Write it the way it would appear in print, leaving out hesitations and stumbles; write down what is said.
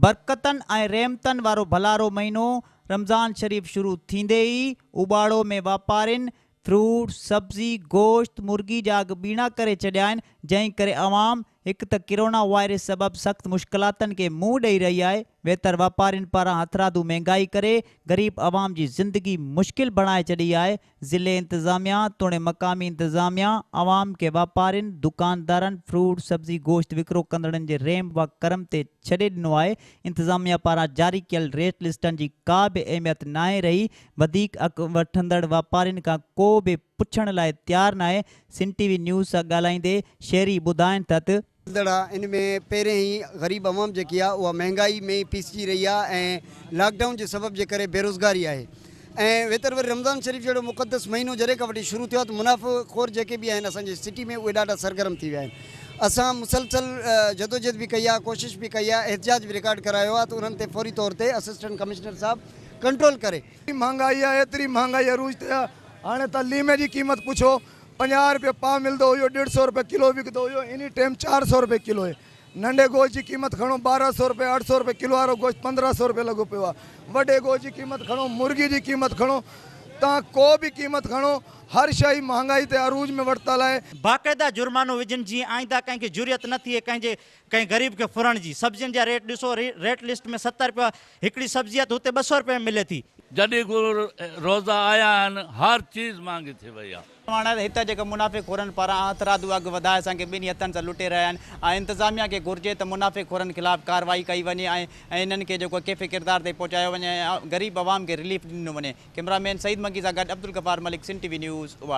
برڪتن ۽ رحمتن وارو ڀلارو مهينو رمضان شريف شروع ٿيندي ئي اوٻاڙو ۾ واپارين فروٽ، سبزي، گوشت، مرغي جا اگهه ٻيڻا ڪري ڇڏيا آهن، جنهن ڪري عوام هڪ ته ڪرونا وائرس سبب سخت مشڪلاتن کي منهن ڏئي رهي آهي، ويتر واپارين پاران هٿرادو مهنگائي ڪري غريب عوام جي زندگي مشڪل بڻائي ڇڏي آهي، ضلعي انتظاميا توڻي مقامي انتظاميا عوام کي واپارين، دڪاندارن، فروٽ، سبزي، گوشت وڪرو ڪندڙن جي رحم و ڪرم تي ڇڏي ڏنو آهي، انتظاميا پاران جاري ڪيل ريٽ لسٽن جي ڪا به اهميت ناهي رهي، وڌيڪ اگهه وٺندڙ واپارين کان ڪو به پڇڻ لاء تيار ناهي، سنڌ ٽي وي نيوز سان ڳالهائيندي شهري ٻڌائين ٿا ته. ملندڙ آ ان ۾ پهرين ئي غريب عوام جيڪي آ اها مهنگائي ۾ ئي پيسجي رهي آ ۽ لاڪ ڊائون جي سبب جي ڪري بيروزگاري آهي ۽ ويتر وري رمضان شريف جهڙو مقدس مهينو جڏهن کان وٺي شروع ٿيو آ ته منافع خور جيڪي به آهن اسان جي سٽي ۾ اهي ڏاڍا سرگرم ٿي ويا آهن اسان مسلسل جدوجهد به ڪئي آ ڪوشش به ڪئي آ احتجاج به رڪارڊ ڪرايو آ ته انهن تي فوري طور تي اسسٽنٽ ڪمشنر صاحب ڪنٽرول ڪري. مهانگائي آ ايتري مهانگائي عروج تي آ هاڻي تان ليمي جي قيمت پڇو 50 روپيه پاء ملندو هيو ڏيڍ سئو روپيه ڪلو وڪندو هيو انهي ٽيم 400 روپيه ڪلو هي ننڍي گوشت جي قيمت کڻو 12 سئو روپيه 8 سئو روپيه ڪلو وارو گوشت 15 سئو روپيه لڳو پيو آهي وڏي گوشت جي قيمت کڻو مرغي جي قيمت کڻو تان ڪو به قيمت کڻو هر شئي مهانگائي تي عروج ۾ ورتل آهي. باقاعده جرمانو وجهن جيئن آئنده ڪنهن کي جرئت نه ٿئي ڪنهن جي ڪنهن غريب کي ڦرڻ جي. سبزين جا ريٽ ڏسو ريٽ لسٽ ۾ 70 رپيا هڪڙي سبزي آهي ته هتي 200 رپئي ۾ ملي ٿي. جڏهن کان روزا آيا آهن هر چيز مهانگي ٿي وئي آهي. چوڻ آهي ته هتان جيڪا منافعي خورن پاران هٿرادو اگهه وڌائي اسان کي ٻنهي هٿن سان لٽي رهيا آهن ۽ انتظاميا کي گهرجي ته منافعي خورن خلاف ڪارروائي ڪئي وڃي ۽ انهن کي جيڪو ڪيفي ڪردار تائين پهچايو وڃي ۽ غريب عوام کي رليف ڏنو وڃي ڪئميرا مين سعيد منگي سان گڏ Abdul Ghaffar Malik Sindh T V news Obaro.